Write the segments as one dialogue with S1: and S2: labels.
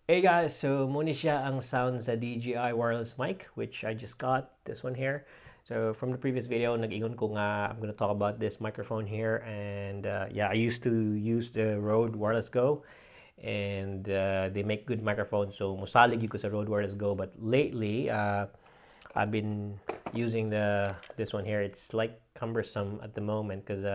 S1: Hey guys, so mao ni siya ang sound sa DJI wireless mic, which I just got, this one here. So from the previous video, nag-ingon ko nga I'm gonna talk about this microphone here, and yeah, I used to use the Rode Wireless Go, and they make good microphones, so musalig ko sa Rode Wireless Go, but lately, I've been using the this one here. It's like cumbersome at the moment because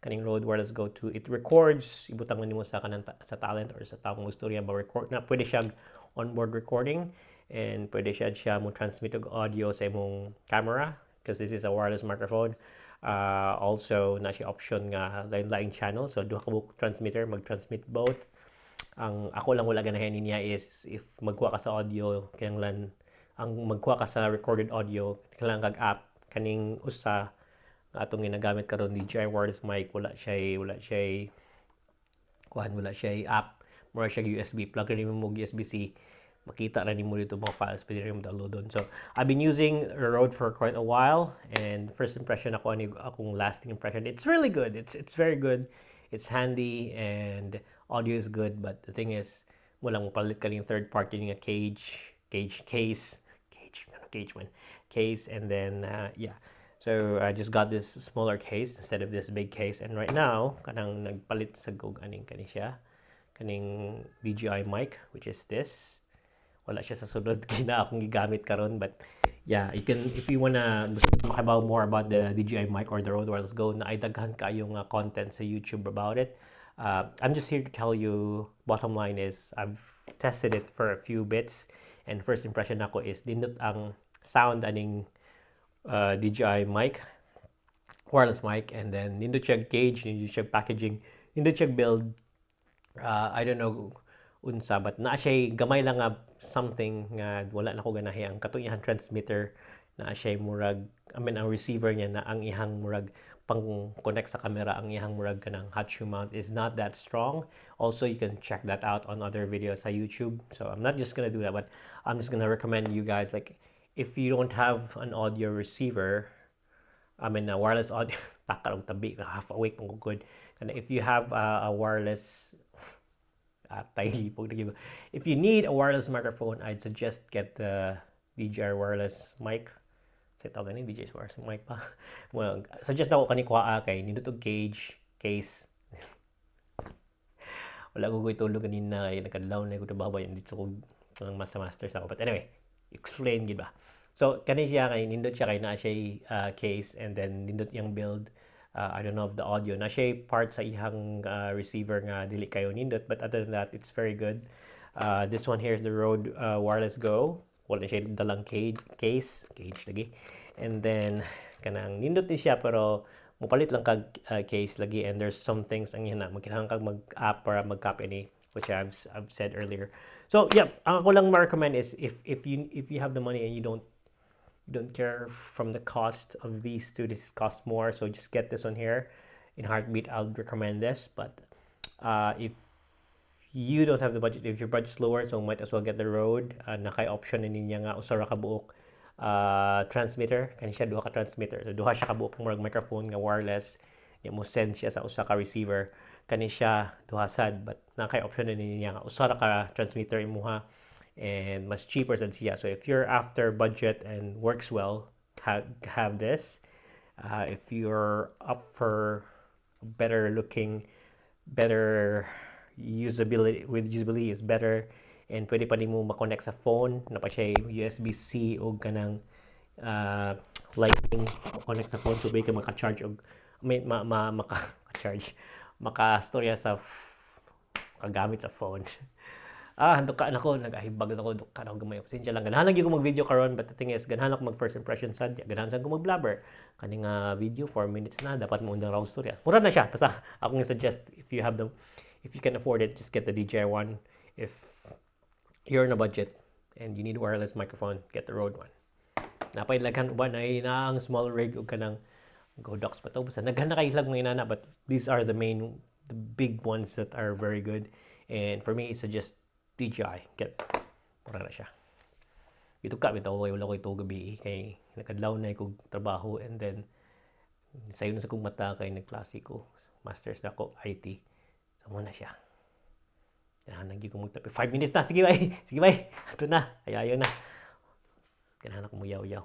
S1: kaning Rode Wireless Go 2, it records, ibutang nimo sa kanang sa talent or sa taong istorya ba, record na pwede siya onboard recording and pwede siya mo transmit og audio sa imong camera because this is a wireless microphone. Also naa siya option nga lain-laing channel, so duha ka buok transmitter, mag-transmit both. Ang ako lang wala ganahan niya is if magkuha ka sa audio, kinahanglan ang magkuha ka sa recorded audio, kailangan kag app. Kaning usa nga atong ginagamit karon, DJI wireless mic, wala siya kuan, wala siya app. Mura siya USB plug rin mo, USB-C, makita ra nimo dito mga files, pwede rin mo download doon. So I've been using Rode for quite a while, and first impression ako ani, akong lasting impression, it's really good. It's very good, it's handy, and audio is good. But the thing is, walang mo palit kaning third party nga cage cage case cage, ano, cage man, case, and then yeah, so I just got this smaller case instead of this big case. And right now, kanang nagpalit sa kog aning kani siya, kaning DJI mic, which is this. Wala siya sa sulod kina akong gigamit karon, but yeah, you can, if you wanna, gusto mo makabaw more about the DJI mic or the Rode Wireless Go, naay daghan kayong content sa YouTube about it. I'm just here to tell you, bottom line is I've tested it for a few bits, and first impression nako is nindot ang sound aning DJI mic, wireless mic, and then nindot siya cage, nindot siya packaging, nindot siya build. I don't know unsa, but naa siya gamay lang nga something nga wala na ko ganahi. Ang katong iyang transmitter, naa siya murag, I mean, ang receiver niya na ang ihang murag pang connect sa camera, ang iyang murag kanang hot shoe mount is not that strong. Also, you can check that out on other videos sa YouTube, so I'm not just gonna do that, but I'm just gonna recommend you guys, like, if you don't have an audio receiver, I mean, a wireless audio, takarog tabi, half awake mo good, and if you have a wireless, atay lipog na. If you need a wireless microphone, I'd suggest get the DJI wireless mic. Sa tawag ni DJI wireless mic pa. Well, suggest ako kani kuha kay nindot og cage, case. Wala ko ko'y tulog kanina kay nakadlaw na ko trabaho ba dito ko ang masa masters ako. But anyway, explain gid ba. So kani siya kay nindot siya kay naa siya case, and then nindot yung build. I don't know if the audio na siya part sa ihang receiver nga dili kayo nindot, but other than that, it's very good. This one here is the Rode Wireless Go. Wala siya dalang cage, case, cage lagi. And then kanang nindot ni siya, pero mupalit lang kag case lagi, and there's some things ang ihana magkinahanglan kag mag-app para mag-copy ni, which I've said earlier. So yeah, ang ako lang ma-recommend is if you have the money and you don't care from the cost of these two, this costs more, so just get this one here. In heartbeat, I'll recommend this. But if you don't have the budget, if your budget's lower, so might as well get the Rode. Naa kay option na niya nga usa ra ka buok transmitter. Kani siya duha ka transmitter, so duha siya ka buok murag microphone nga wireless nya mo send siya sa usa ka receiver. Kani siya duha sad, but naa kay option na niya nga usa ra ka transmitter imuha and mas cheaper sad siya. So if you're after budget and works well, have this. If you're up for better looking, better usability, with usability is better, and pwede pa nimo ma-connect sa phone naa pa siya USB-C og kanang Lightning, connect sa phone, so pwede ka maka-charge og may ma, ma maka-charge, maka-storya sa makagamit sa phone. Ah, duka na ko, nagahibag na ko, duka na ko gamay. Pasensya lang, ganahan lang gyud ko mag-video karon, but the thing is, ganahan ako mag first impression sad, ganahan sad ko mag-blabber. Kani nga video, 4 minutes na, dapat mo undang raw storya. Mura na siya, basta akong suggest, if you can afford it, just get the DJI one. If you're in a budget and you need a wireless microphone, get the Rode one. Naa pay daghan uban ay na ang SmallRig ug kanang Godox pa to. Basta daghan na kay lag mga inana, but these are the main, the big ones that are very good. And for me, suggest DJI. Get mura na siya. Ito ka bitaw kay wala ko ito gabi kay nakadlaw na kog trabaho, and then sayo na sa kong mata kay nagklase ko. Masters na ako IT. So mao na siya. Ganahan gyud ko magtapi. 5 minutes na. Sige, bye. Sige, bye. Ito na. Ayayo na. Ganahan ako mo yaw-yaw.